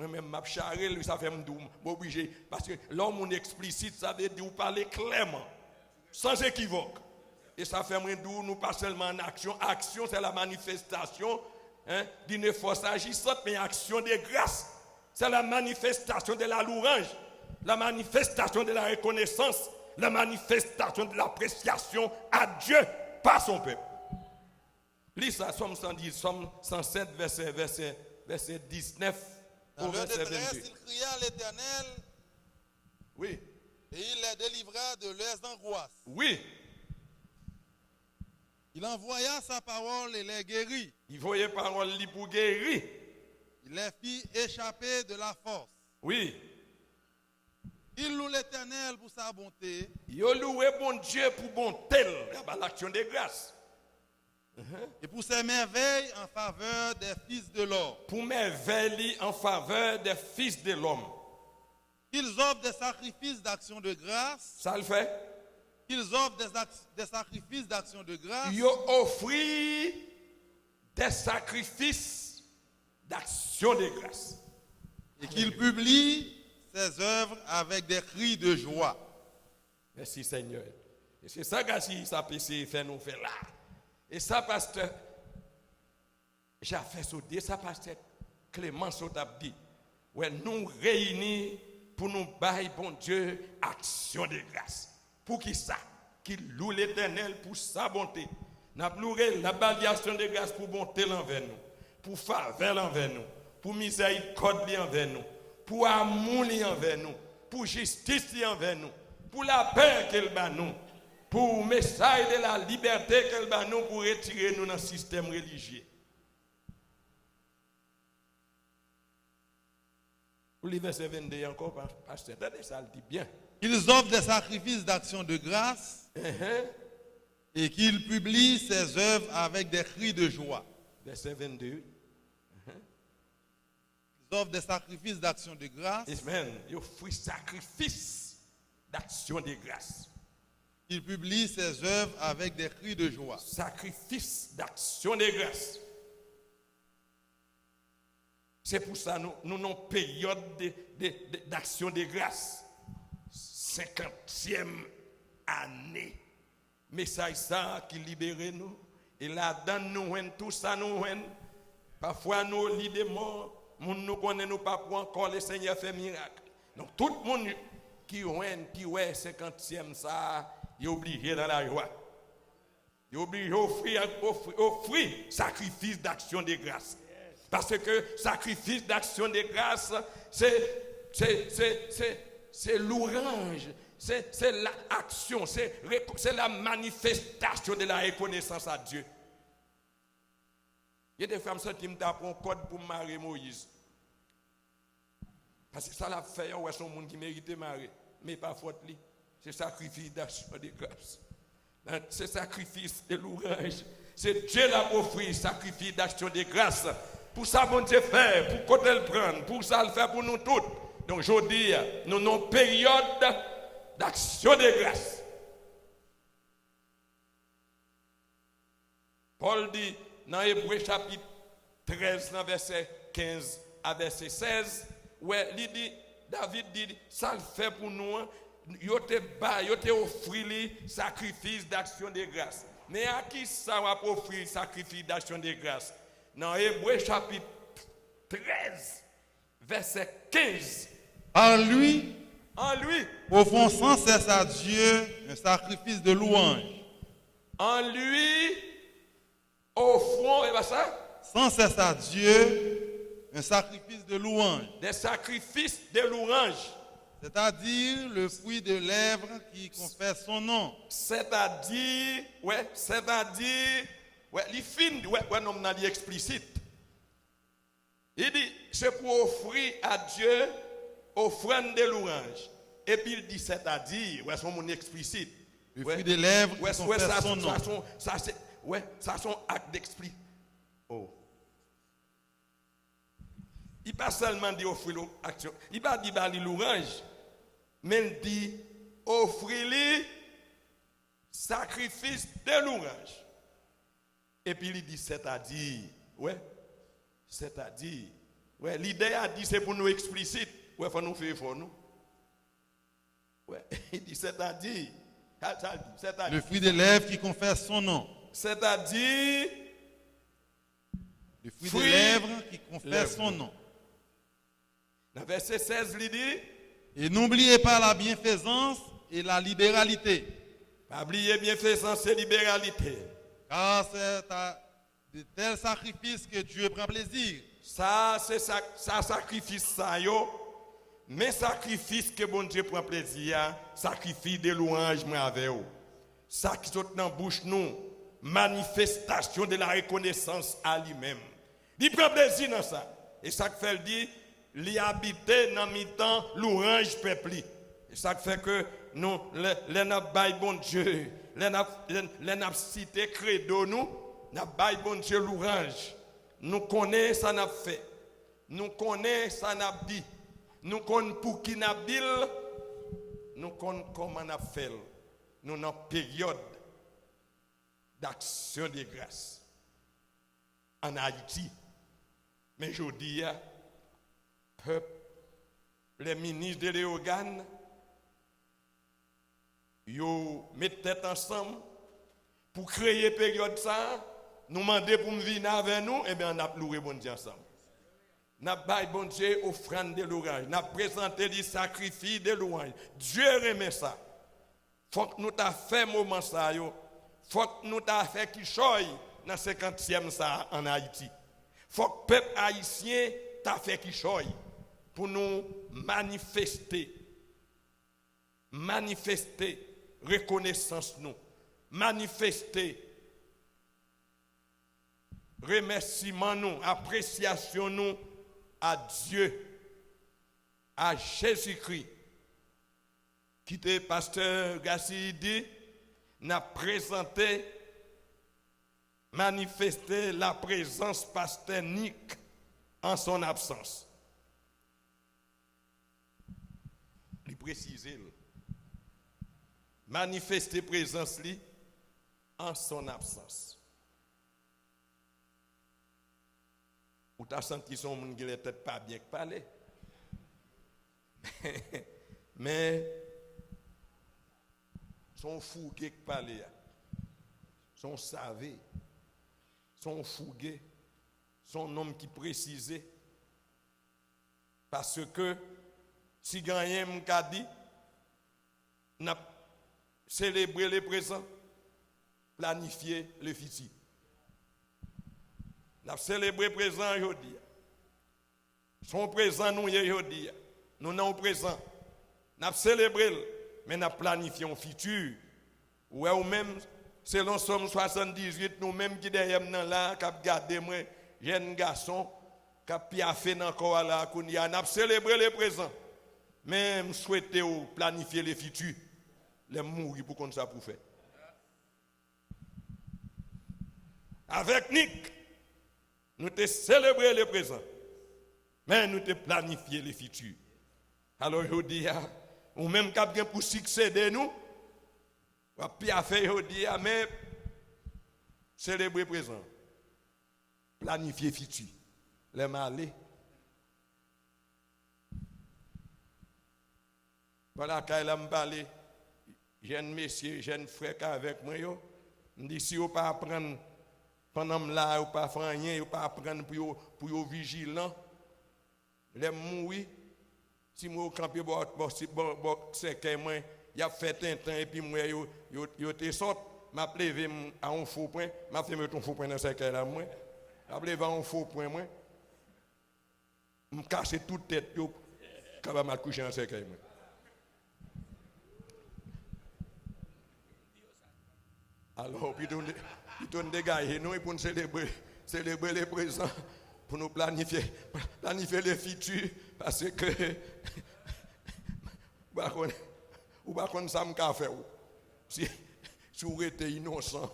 Mwen menm, m ap chare l, wi, sa fè m di w, m oblije. Paske lè yon moun eksplisit, sa vle di ou pale klèman, sans équivoque. E sa fè mwen di w, nou pa sèlman an aksyon. Action, c'est la manifestation, hein, d'une force agissante, mais action de grâce, c'est la manifestation de la louange, la manifestation de la reconnaissance, la manifestation de l'appréciation à Dieu par son peuple. Li sa, Sòm san dis, Sòm san sèt, vèsè, vèsè, vèsè diznèf. Dans leur détresse, ils crient à l'Éternel, wi, et il les délivra de leurs angoisses. Wi. Il envoya sa parole et les guérit. Li voye pawòl li pou geri. Il les fit échapper de la fosse. Wi. Ils louent l'Éternel pour sa bonté. Yo louwe Bondye pou bonte l, anba l'action de grâce. Et pour ses merveilles en faveur des fils de l'homme. Pou mèvèy li an favè dè fis de lòm. Ils offrent des sacrifices d'action de grâce. Sa l fè? Ils offrent des, ac- des sacrifices d'action de grâce. Yo ofri des sacrifices d'action de grâce. Et qu'il publie ses œuvres avec des cris de joie. Mèsi, Senyè. E se sa Grasye sa ap eseye fè nou fè la. E sa pastè Jafè sot di, e sa pastè Kleman sot ap di. Wè, nou reyini pou nou bay Bondye aksyon de gras. Poukisa? Qu'il loue l'Éternel pour sa bonté. N ap louwe, n ap ba li aksyon de gras pou bonte l anvè nou, pou favè l anvè nou, pou mizèrikòd li anvè nou, pou amou li anvè nou, pou jistis li anvè nou, pou lapè ke l ba nou, pou mesaj de la libète ke l ba nou, pou retire nou nan sistèm relijye. Ou li vèsè vennde ankò, pa- pastè. Tande sa l di byen. Ils offrent des sacrifices d'action de grâce Enhen. Et qu'ils publient ses œuvres avec des cris de joie. Vèsè vennde, wi. Ils offrent des sacrifices d'action de grâce Amen. Yo ofri sakrifis d'action de grâce. Ils publient ses œuvres avec des cris de joie. Sakrifis d'action de grâce. Se pou sa nou, nou nan peryòd de, de, de, d'action de grâce. Senkantyèm ane. Mesaj sa a ki libere nou. E ladan nou jwenn tou sa nou jwenn. Pafwa nou li de mò, moun nou konnen nou pa pou ankò, le Senyè fè mirak. Donk tout moun ki jwenn, ki wè senkantyèm sa a, yo oblije nan lajwa. Yo oblije ofri, ofri, ofri sakrifis d'action de grâce. Paske sakrifis d'action de grâce, se, se, se, se, se louranj, se, se la aksyon, se, reko- se la manifestation de la reconnaissance à Dieu. Gen de fwa m santi m ta pran yon kòd pou m mare Moyiz. Paske sa l ap fè a, ou wè se yon moun ki merite mare, men e pa fòt li. Se sakrifis d'action de grâce. Se sakrifis de louranj. Se Dye l ap ofri sakrifis d'action de grâce. Pou sa Bondye fè, pou kote l pran n, pou sa l fè pou nou tout. Donk jodi a, nou nan yon peryòd d'action de grâce. Pòl di nan Ebre chapit trèz, nan vèsè kenz a vèsè sèz, wè, li di, David di, sa l fè pou nou an, yo te ba, yo te ofri li sakrifis d'action de grâce. Men a ki sa w ap ofri sakrifis d'action de grâce? Nan Ebre chapit trèz, vèsè kenz. En lui, En lui, offrons sans cesse à Dieu un sacrifice de louange. En lui, offrons, e pa sa? Sans cesse à Dieu un sacrifice de louange. Des sacrifices de louange. C'est-à-dire le fruit de lèvres qui confessent son nom. Sètadi, wè, sètadi, wè, li fin, wè, wè, nonm nan li eksplisit. Li di, se pou ofri a Dye ofrann de louranj. Epi l di, sètadi, wè, se yon moun eksplisit. Le fruit des lèvres qui confessent son nom. Wè, sa, sa, sa, se, wè, sa se yon ak d'ekspli. Oh. Li pa sèlman di ofri lou, aksyon. Li pa di ba li louranj, men l di ofri li sakrifis de louranj. Epi li di, sètadi, wè, sètadi, wè, lide a di se pou nou eksplisit, wè, fò nou fè efò, nou. Wè, li di, sètadi, sa, sa l di, sètadi. Le fruit des lèvres qui confessent son nom. Sètadi, le fruit des lèvres qui confessent son nom. Nan vèsè sèz, li di, et n'oubliez pas la bienfaisance et la libéralité. Pa bliye byenfezans e liberalite. Car c'est à de tels sacrifices que Dieu prend plaisir. Sa, se sa, sa sakrifis sa yo, men sakrifis ke Bondye pran plezi a, sakrifis de louanj mwen avè w. Sa ki sot nan bouch nou, manifestation de la reconnaissance à lui-même. Li pran plezi nan sa. E sa k fè l di, li abite nan mitan louranj pèp li. E sa k fè ke nou, lè, lè n ap bay Bondye, lè n ap, lè, lè n ap site kredo nou, n ap bay Bondye louranj. Nou konnen sa n ap fè. Nou konnen sa n ap di. Nou konn pouki n ap di l. Nou konn kòman n ap fè l. Nou nan peryòd d'action de grâce en Haïti. Men jodi a, pèp, les ministres de Léogâne, yo met tèt ansanm pou kreye peryòd sa a. Nou mande pou m vin avè nou, ebyen, n ap louwe Bondye ansanm. N ap bay Bondye ofrann de louranj. N ap prezante li sakrifis de louranj. Dye renmen sa. Fòk nou ta fè moman sa yo. Fòk nou ta fè kichòy nan senkantyèm sa a ann Ayiti. Fòk pèp ayisyen ta fè kichòy pou nou manifeste manifeste rekonesans nou, manifeste remèsiman nou, apresyasyon nou a Dye, a Jezikri. Kite pastè Gracie di, n ap prezante, manifeste laprezans pastè Nick en son absence. Li presize l. Manifeste prezans li en son absence. Ou ta santi se yon moun ki gen lè tèt pa byen k pale. Men, se yon fouge k pale a. Se yon save. Se yon fouge. Se yon nonm ki presize. Paske si gen anyen m ka di, n ap selebre le prezan, planifye le fiti. N ap selebre prezan an jodi a. Se yon prezan nou ye jodi a. Nou nan yon prezan. N ap selebre l, men n ap planifye yon fiti. Ou wè ou menm, selon Sòm swasanndizuit, nou menm ki dèyè m nan la, k ap gade mwen, jèn gason, k ap pyafe nan kò a la kounye a, n ap selebre le prezan. Men m swete w planifye le fiti. Lè m mouri pou konn sa pou w fè. Avèk Nick, nou te selebre le prezan, men nou te planifye le fiti. Alò jodi a, ou menm k ap gen pou siksede nou, w ap pyafe jodi a, men selebre prezan. Planifye fiti. Lè m ale, Bò lakay la, m pale, jèn mesye, jèn frè k avèk mwen yo, m di si yo pa aprann, pandan m la, yo pa fè anyen, yo pa aprann pou yo, pou yo vijilan, lè m mouri, si m wè yo kanpe bò, bò, si, bò, bò sèkèy mwen, y ap fè tenten, epi m wè yo, yo, yo te sòt, m ap leve m a yon fo pwen, m ap fè met yon fo pwen nan sèkèy la, mwen. M ap leve a yon fo pwen, mwen. M kase tout tèt yo, kapab al kouche nan sèkèy mwen. Alò, pito n de-, pito n degaje nou e pou n selebre, selebre le prezan, pou nou planifye, planifye le fiti, paske ou pa konn, ou pa konn sa m ka fè w. Si, si w rete inosan.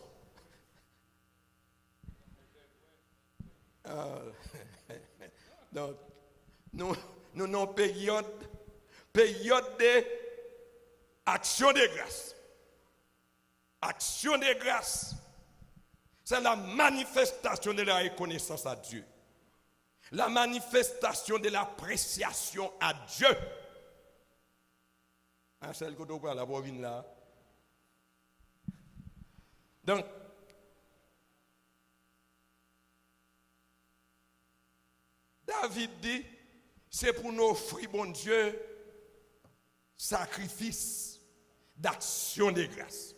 Ah, donk, nou, nou nan yon peryòd, peryòd de aksyon de gras. Aksyon de gras, c'est la manifestation de la reconnaissance à Dieu. La manifestation de l'appréciation à Dieu. A sèl kote w pral la, pou w vin la. Donk, David di, se pou nou ofri Bondye sakrifis d'action de grâce.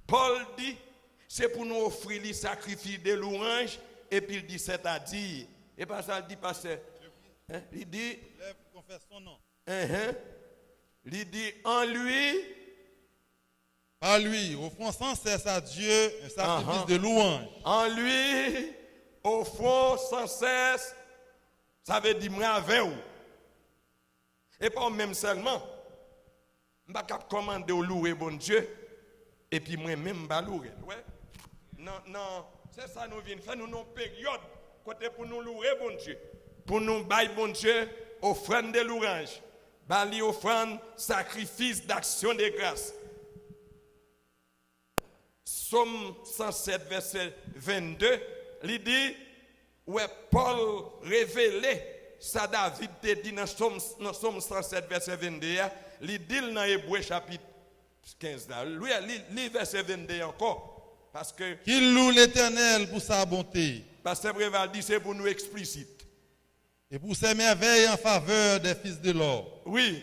Pòl di, se pou nou ofri li sakrifis de louwanj, epi l di, sètadi, e pa sa l di, pastè? Hein? Li di, Lève, confesse son nom. Hein, hein. Li di, en lui, Par lui, offrons sans cesse à Dieu un sacrifice Ahan. de louange. En lui, offrons sans cesse, sa vle di mwen avè w. E pa w menm sèlman. M pa kab kòmande w louwe Bondye, epi mwen menm m pa louwe l. Wè? Non, non, se sa nou vin fè. Nou nan yon peryòd kote pou nou louwe Bondye, pou nou bay Bondye ofrann de louwanj, ba li ofrann sakrifis d'aksyon de gras. Sòm san sèt, vèsè vennde, li di, ou wè Pòl revele sa David te di nan Sòm, nan Sòm san sèt, vèsè vennde a, li di l nan Ebre chapit kenz la. Li, li, li vèsè vennde ankò, paske Qu'il loue l'Éternel pour sa bonté. Pastè Preval di se pou nou eksplisit. Et pour ses merveilles en faveur des fils de l'homme. Wi.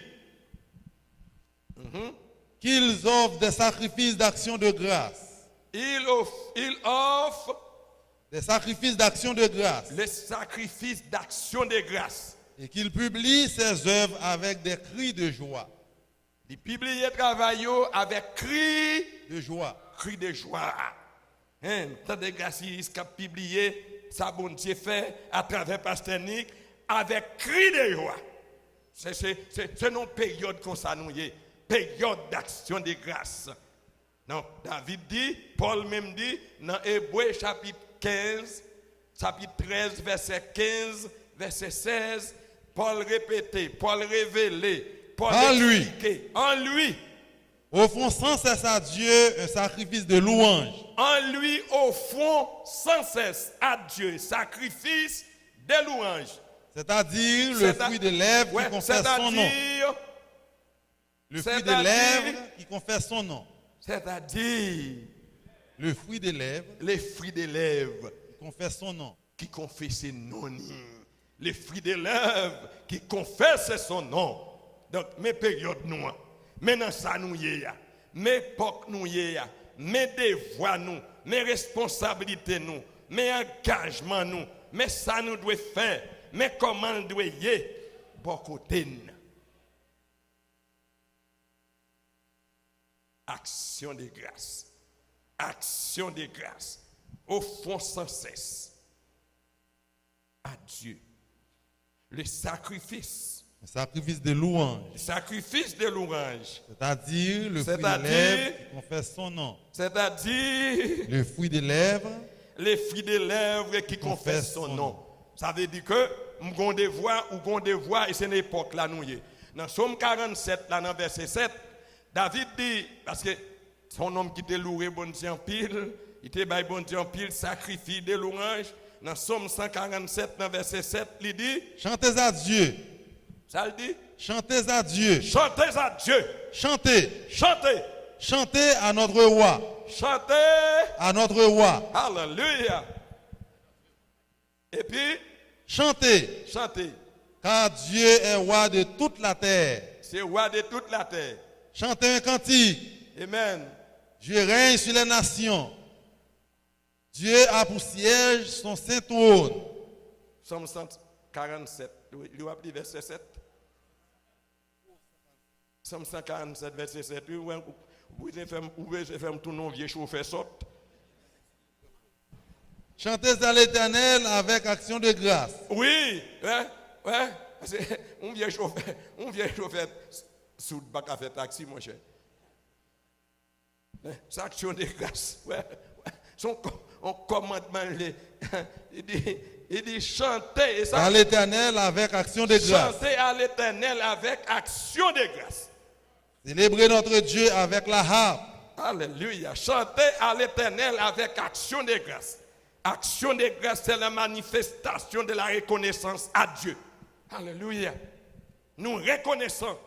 Mhm. Qu'ils offrent des sacrifices d'action de grâce. Il off-, il offre Des sacrifices d'action de grâce. Les sacrifices d'action de grâce. Et qu'il publie ses œuvres avec des cris de joie. Li pibliye travay yo avèk kri, De joie. Kri de jwa. Hein, tande Grasiyis k ap pibliye sa Bondye fè atravè Pastè Nik avèk kri de jwa. Se, se, se, se nan peryòd konsa nou ye. Peryòd d'action de grâce. Non, David di, Pòl menm di, nan Ebre chapit kenz, chapit trèz, vèsè kenz, vèsè sèz, Pòl repete, Pòl revele, Pòl Par lui. Eksplike. En lui, Offrons sans cesse à Dieu un sacrifice de louange. En lui, offrons sans cesse à Dieu sacrifice de louange. C'est-à-dire le fruit des lèvres qui confessent son nom. Le fruit des lèvres qui confessent son nom. C'est-à-dire Le fruit des lèvres les fruits des lèvres qui confessent son nom. Ki konfese non li. Les fruits des lèvres qui confessent son nom. Donk, men peryòd nou an. Men nan sa nou ye a. Men epòk nou ye a. Men devwa nou. Men responsablite nou. Men angajman nou. Men sa nou dwe fè. Men kòman l dwe ye bò kote n. Action de grâce. Action de grâce. Offrons sans cesse à Dieu le sacrifice. Un sacrifice de louange. Le sacrifice de louange. C'est-à-dire le fruit des lèvres qui confessent son nom. C'est-à-dire Le fruit des lèvres les fruits des lèvres qui confessent son nom. Sa vle di ke m gon devwa, ou gon devwa, e se nan epòk la nou ye. Nan Sòm karannsèt la, nan vèsè sèt, David di, paske se yon nonm ki te louwe Bondye anpil, li te bay Bondye anpil sakrifis de louanj. Nan Sòm san karannsèt, nan vèsè sèt, li di, Chantez à Dieu. Sa l di? Chantez à Dieu. Chantez à Dieu. Chantez. Chantez. Chantez à notre roi. Chantez. À notre roi. Aleluya. Epi, Chantez. Chantez. Car Dieu est roi de toute la terre. C'est roi de toute la terre. Chantez un cantique. Amen. Dieu règne sur les nations. Dieu a pour siège son saint trône. Sòm san karannsèt. Li w ap li vèsè sèt. Sòm san karannsèt, vèsè sèt. Wi, ou bezwen fè m, ou bezwen fè m tounen yon vye chofè sòt. Chantez à l'Éternel avec action de grâce. Wi, wè, wè. Paske yon vye chofè, yon vye chofè soud pa ka fè taksi, monchè. Se aksyon de gras. Wè, wè. Se yon kò- yon kòmandman li. Li di, li di chante. E sa, À l'Éternel avec action de grâce. Chantez à l'Éternel avec action de grâce. Célébrez notre Dieu avec la harpe. Aleluya. Chantez à l'Éternel avec action de grâce. Action de grâce, c'est la manifestation de la reconnaissance à Dieu. Aleluya. Nou rekonesan.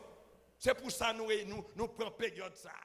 Se pou sa nou, nou, nou pran peryòd sa a.